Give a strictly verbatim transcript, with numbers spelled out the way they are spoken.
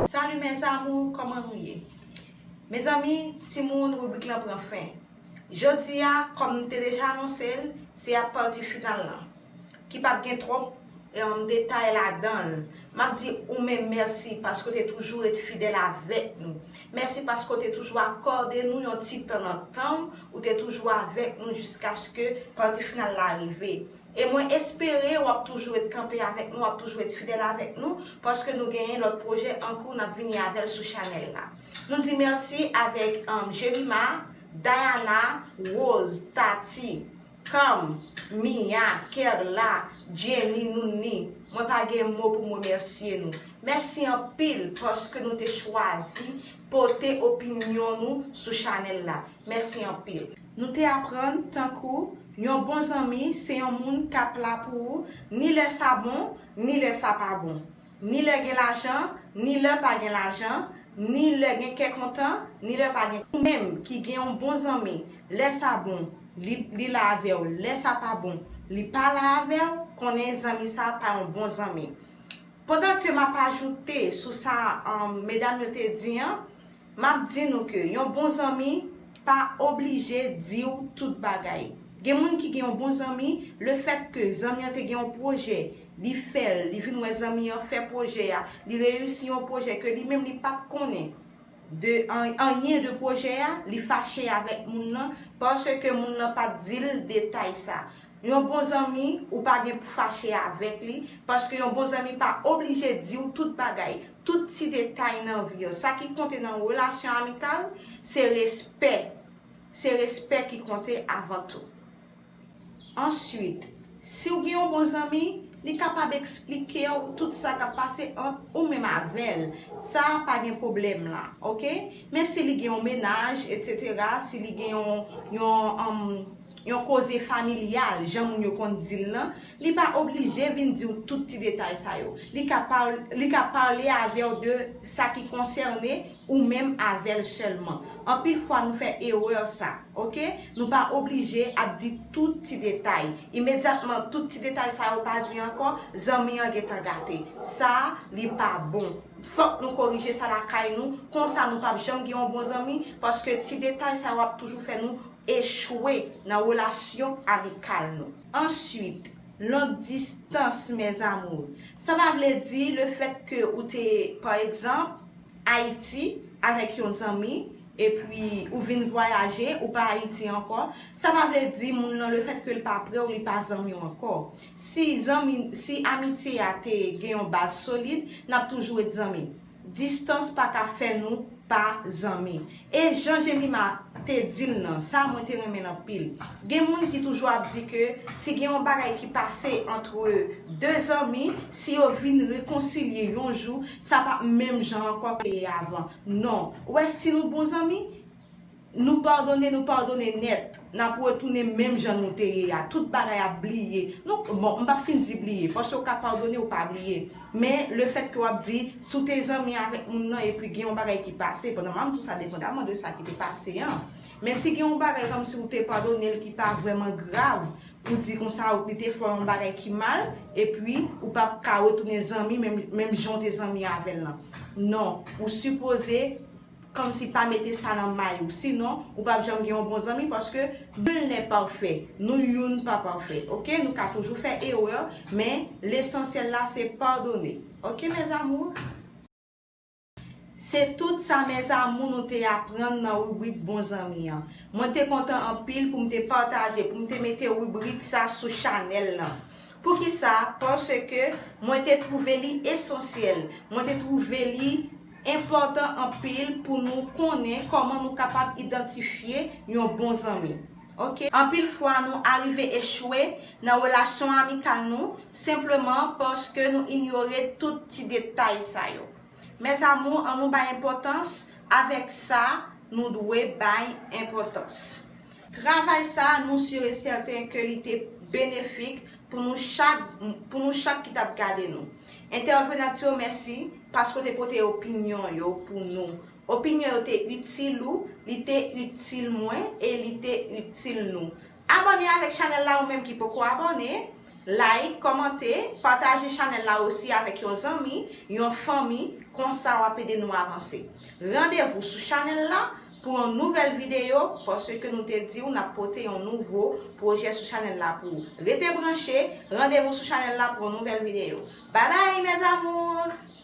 Salut mes amours, kòman nou ye? Mezanmi, timoun, ribrik lan pran fen. Jodi a, kòm nou te deja anonse l, se ap pati final lan ki p ap gen twòp, em, detay ladan l. M ap di ou menm mèsi paske w te toujou ret fidèl avèk nou. Mèsi paske w te toujou akòde nou yon ti tan nan tan w, ou te toujou avèk nou jiskaske pati final la rive. E mwen espere w ap toujou ret kanpe avèk nou, w ap toujou ret fidèl avèk nou, paske nou genyen lòt pwojè an kou n ap vini avè l sou chanèl la. Nou di mèsi avèk, em, Jemima, Diana, Rose, Tati, Cam, Mia, Kerla, Jenny, Nouni. Mwen pa gen mo pou m remèsye nou. Mèsi anpil paske nou te chwazi pote opinyon nou sou chanèl la. Mèsi anpil. Nou te aprann tankou yon bon zanmi se yon moun k ap la pou ou, ni lè sa bon, ni lè sa pa bon. Ni lè gen lajan, ni lè pa gen lajan, ni lè gen kè kontan, ni lè pa gen. Ou menm ki gen yon bon zanmi, lè sa bon, li, li la avè w, lè sa pa bon, li pa la avè w, konnen zanmi sa a pa yon bon zanmi. Pandan ke m ap ajoute sou sa, um, medam yo te di an, m ap di nou ke yon bon zanmi pa oblije di w tout bagay. Gen moun ki gen yon bon zanmi, lefètke zanmi an te gen yon pwojè, li fè l, li vin wè zanmi an fè pwojè a, li reyisi yon pwojè ke li menm li pa t konnen de an-, anyen de pwojè a, li fache avèk moun nan paske moun nan pa t di l detay sa. Yon bon zanmi, ou pa gen pou fache avèk li, paske yon bon zanmi pa oblije di w tout bagay, tout ti detay nan vi w. Sa ki konte nan relasyon amikal, se respè. Se respè ki konte avan tou. Answit, si w gen yon bon zanmi, li kapab eksplike w tout sa k ap pase ant ou menm avè l. Sa pa gen pwoblèm la, oke? Men si li gen yon mennaj, etsetera, si li gen yon, yon, um, yon koze familyal, jan moun yo konn di l lan, li pa oblije vin di w tout ti detay sa yo. Li ka pa-, li ka pale avè w de sa ki konsène ou menm avè l sèlman. Anpil fwa, nou fè erè sa, oke? Nou pa oblije ap di tout ti detay. Imedyatman, tout ti detay sa yo pa di ankò, zanmi an gentan gate. Sa, li pa bon. Fòk nou korije sa lakay nou, konsa nou p ap janm gen yon bon zanmi, paske ti detay sa yo ap toujou fè nou echwe nan relasyon amikal nou. Answit, long distans, mes amours. Sa pa vle di lefètke ou te, pa egzanp, Ayiti avèk yon zanmi, epi ou vin vwayaje, ou pa Ayiti ankò, sa pa vle di moun nan, lefètke l pa prè w, li pa zanmi w ankò. Si zanmi, si amitye a te gen yon baz solid, n ap toujou ret zanmi. Distans pa ka fè nou pa zanmi. E jan Jemima te di l nan, sa mwen te renmen l anpil. Gen moun ki toujou ap di ke si gen yon bagay ki pase ant de zanmi, si yo vin rekonsilye yon jou, sa p ap menm jan ankò ke te ye avan. Non. Ou wè, si nou bon zanmi, nou padone, nou padone nèt. N ap retounen menm jan nou te ye a. Tout bagay ap bliye. Nou, bon, m p ap fin di bliye, paske w ka padone, ou pa bliye. Men, lefètke w ap di, si w te zanmi avèk moun nan, epi gen yon bagay ki pase, pandan m ap di w sa, depandaman de sa ki te pase an. Men si gen yon bagay kòmsi w te padone l ki pa vrèman grav, ou di konsa, ou, li te fè yon bagay ki mal, epi ou p ap ka retounen zanmi, menm, menm jan w te zanmi avè l lan. Non, ou sipoze kòmsi pa mete sa nan may ou. Sinon, ou p ap janm gen yon bon zanmi, paske nul n'est parfait. Nou youn pa pafè, oke? Nou ka toujou fè erè, men lesansyèl la se padone. Oke, mes amours? Se tout sa, mes amours, nou te aprann nan ribrik Bon Zanmi an. Mwen te kontan anpil pou m te pataje, pou m te mete ribrik sa sou chanèl lan. Poukisa? Paske mwen te twouve li esansyèl. Mwen te twouve li enpòtan anpil pou nou konnen kòman nou kapab idantifye yon bon zanmi. Oke? Anpil fwa, nou arive echwe nan relasyon amikal nou senpleman paske nou inyore tout ti detay sa yo. Mes amours, ann nou bay enpòtans avèk sa nou dwe bay enpòtans. Travay sa, nou si e sèten ke li te benefik pou nou chak, pou nou chak ki t ap gade nou. Entèvenant yo, mèsi paske w te pote opinyon yo pou nou. Opinyon yo te itil ou, li te itil mwen e li te itil nou. Abòne avèk chanèl la, ou menm ki poko abòne. Like, kòmante, pataje chanèl la osi avèk yon zanmi, yon fanmi, konsa w ap ede nou avanse. Randevou sou chanèl la pou yon nouvèl videyo, paske nou te di w n ap pote yon nouvo pwojè sou chanèl la pou ou. Rete branche, randevou sou chanèl la pou yon nouvèl videyo. Babay, mes amours!